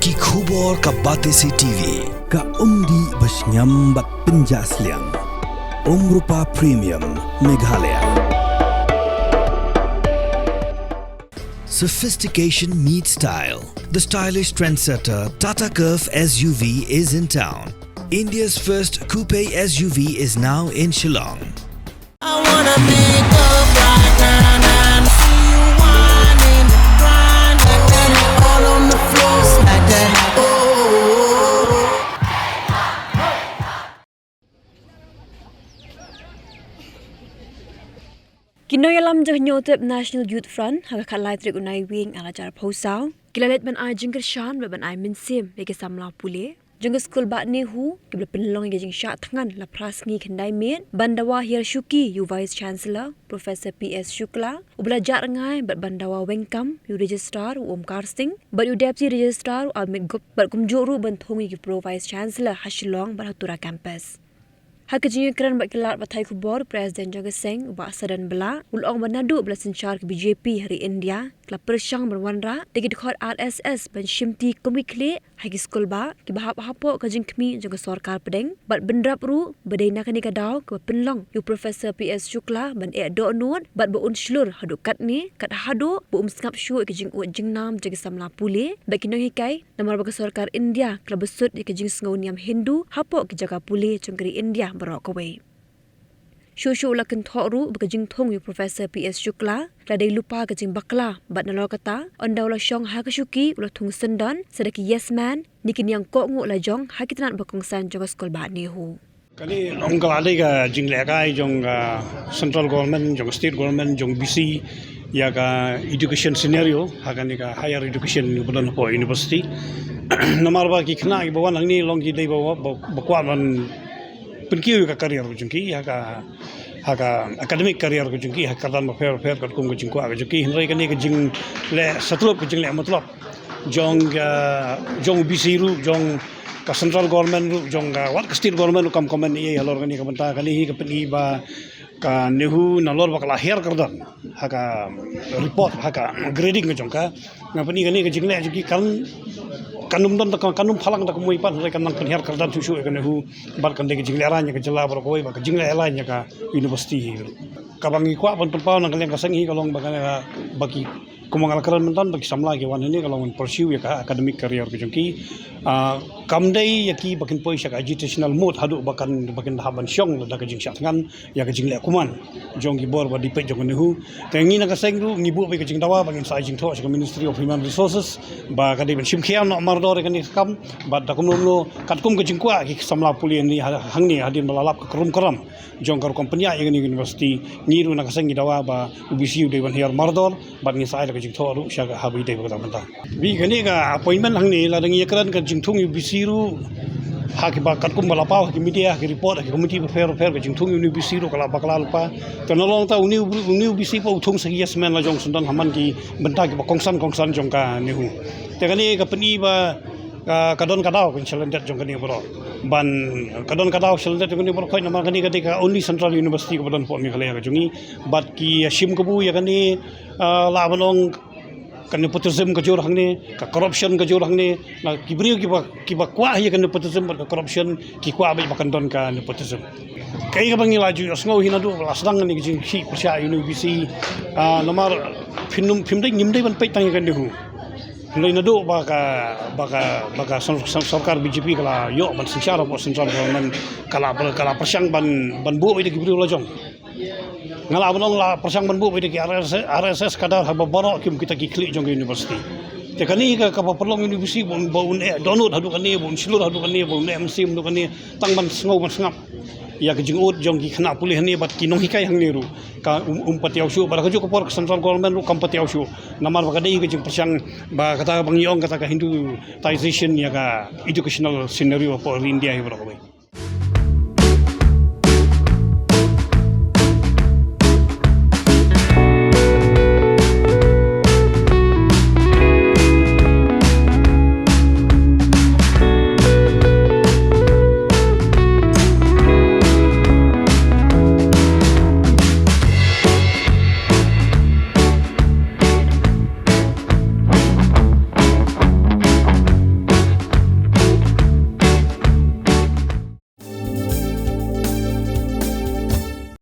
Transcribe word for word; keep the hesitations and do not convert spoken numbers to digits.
Ki khubor ka Batesi T V. Ka umdih ba shngiam bad pynjah sliang. Umrupa Premium Meghalaya. Sophistication meets style. The stylish trendsetter Tata Curvv S U V is in town. India's first coupe S U V is now in Shillong. I wanna make up right now, now. See you whining, grinding, all on the floor, smack that. Oh, oh, oh, oh. Ki nongïalam jong Hynñiewtrep National Youth Front ha ka khatlai tarik u Naiwieng ar hajar arphew saw ki la leit ban ai jingkyrshan bad ban ai mynsiem ïa ki samla pule jong ka skul bah NEHU kiba la pynlong ïa ka jingshah thngan la phra sngi khyndai miet ban dawa hiar shuki ïa u Vice Chancellor Professor P S Shukla uba la jah rngai bad ban dawa weng kam ïa u Registrar u Omkar Singh bad ïa u Deputy Registrar u Amit Gupta bad kumjuh ruh ban thung ïa ki Pro Vice Chancellor ha Shillong bad ha Tura Campus. Ha ka jingïakren bad ki lad pathai khubor, President jong ka seng u Bah Sadan Blah u la ong ba naduh ba la synshar ka B J P ha ri India ka la pyrshang ban wanrah da ki dkhot R S S ban shimti kum ki khlieh ha ki skul bah kiba hap hapoh ka jingkhmih jong ka sorkar pdeng bad bynrap ruh ba dei na kane ka daw kaba pynlong ïa u Professor P S Shukla ban eh dohnud bad ba un shlur haduh katne kat haduh ba um sngap shuh ïa ka jingud jingnam jong ki samla pule bad ki nonghikai. Namar ba ka sorkar India ka la bsut ïa ka jingsngew niam Hindu hapoh ki jaka pule jong ka ri India baroh kawei. Shuh shuh u la kynthoh ruh ba ka jingthung ïa u Professor P S Shukla la dei lypa ka jingbakla bad nalor kata ynda u la shong ha ka shuki u la thung syndon sa da ki yes man ne ki niang kohnguh lajong ha ki tnat ba kongsan jong ka skul bah NEHU. Kane ong ka la dei ka jinglehkai jong ka central government, jong ka state government, jong B C ïa ka education scenario ha kane ka higher education ba don hapoh university. Namar ba ki khynnah kiba wan hangne long ki dei ba, ba, ba kwah ban pynkiew ïa ka career ka jong ki ha ka, ha ka academic career ka jong ki ha ka kyrdan bapher bapher katkum ka jingkwah ka jong ki. Hynrei kane ka jingleh satlop, ka jingleh matlop jong ka, jong B C ruh, jong ka central government ruh, jong ka wat ka state government ruh kam comment ei halor kane ka bynta. Kane hi ka pyni ba ka NEHU nalor ba ka la hiar kyrdan ha ka report, ha ka grading ka jong ka. Nga pyni kane ka jingleh jong ki kan, kan ym don da ka, kan ym phalang da kumwei pat, hynrei kan nang pynhiar kyrdan shuh shuh ïa ka NEHU bad kan dei ka jinglehrain ïa ka jylla baroh kawei bad ka jinglehrain ïa ka university hi ruh. Kaba ngi kwah ban pynpaw na ka liang ka seng hi ka long ba kane ka, ba ki, kumba nga la kren mynta, ba ki samla ki wan hangne ka long ban pursue ïa ka academic career ka jong ki. Ah, kam dei ïa ki ba kin poi sha ka agitational mode haduh ba kan, ba kin hap ban shong da ka jingshah thngan ïa ka jingleh kuman jong ki bor ba dei peit jong ka NEHU. Te ngi na ka seng ruh ngi buh beit ka jingdawa ba ngin sa ai jingthoh sha ka Ministry of Human Resources ba ka dei ban shim khia noh mardor ïa kane ka kam bad da kumno kumno katkum ka jingkwah ki samla pule hangne ha, hangne hadien ba la lap ka krum kram jong ka rukom pynïaid ïa kane ka university. Ngi ruh na ka seng ngi dawa ba u B C u dei ban hiar mardor bad ngin sa ai da ka jingthoh ruh sha ka haba ïadei bad kata mynta. Bad kane ka appointment hangne lada ngi ïakren ka jingthung ïa u B C ruh ha kiba katkum ba la paw ha ki media, ha ki report, ha ki committee bapher bapher, ka jingthung ïa une u B C ruh ka la bakla lypa. Te na long ta une u, une u B C pat u thung sa ki yes man lajong syndon ha man ki bynta kiba kongsan kongsan jong ka NEHU. Te kane ka pyni ba ka, ka don ka daw ka shalyndet jong kane baroh. Ban, ka don ka daw shalyndet jong kane baroh khoit namar kane ka dei ka only central university kaba don hapoh Meghalaya ka jong ngi. Bad ki shim kabu ïa kane, ah, lah ban ong ka nepotism ka jur hangne, ka corruption ka jur hangne. Na ki briew kiba, kiba kwah ïa ka nepotism bad ka corruption ki kwah beit ba kan don ka nepotism. Kaei kaba ngi la ju ïohsngew hi naduh ba la sdang kane ka jingkhih pyrshah ïa une u B C, ah, namar phim, phim dei, ngim dei ban peit tang ïa ka NEHU. Hynrei naduh ba ka, ba ka, ba ka sor-, sor-, sorkar B J P ka la ïoh ban synshar hapoh central government ka la, ka la pyrshang ban, ban buh ïa ki briew lajong. Nga lah ban ong la pyrshang ban buh ïa ki R S S, R S S cadre haba baroh kim kita ki khlieh jong ka university. Te kane ka, kaba pynlong ïa une u B C ba un, ba un eh dohnud haduh kane, ba un shlur haduh kane, ba un eh mynsiem haduh kane tang ban sngew ban sngap ïa ka jingud jong ki khynnah pule hangne bad ki nonghikai hangne ruh. Ka um, um pat ïoh shuh, bad ka juh ka por ka central government ruh kam pat ïoh shuh. Namar ba ka dei ka jingpyrshang ba kata ba ngi ong kata ka Hindutization ïa ka educational scenario hapoh ri India hi baroh kawei.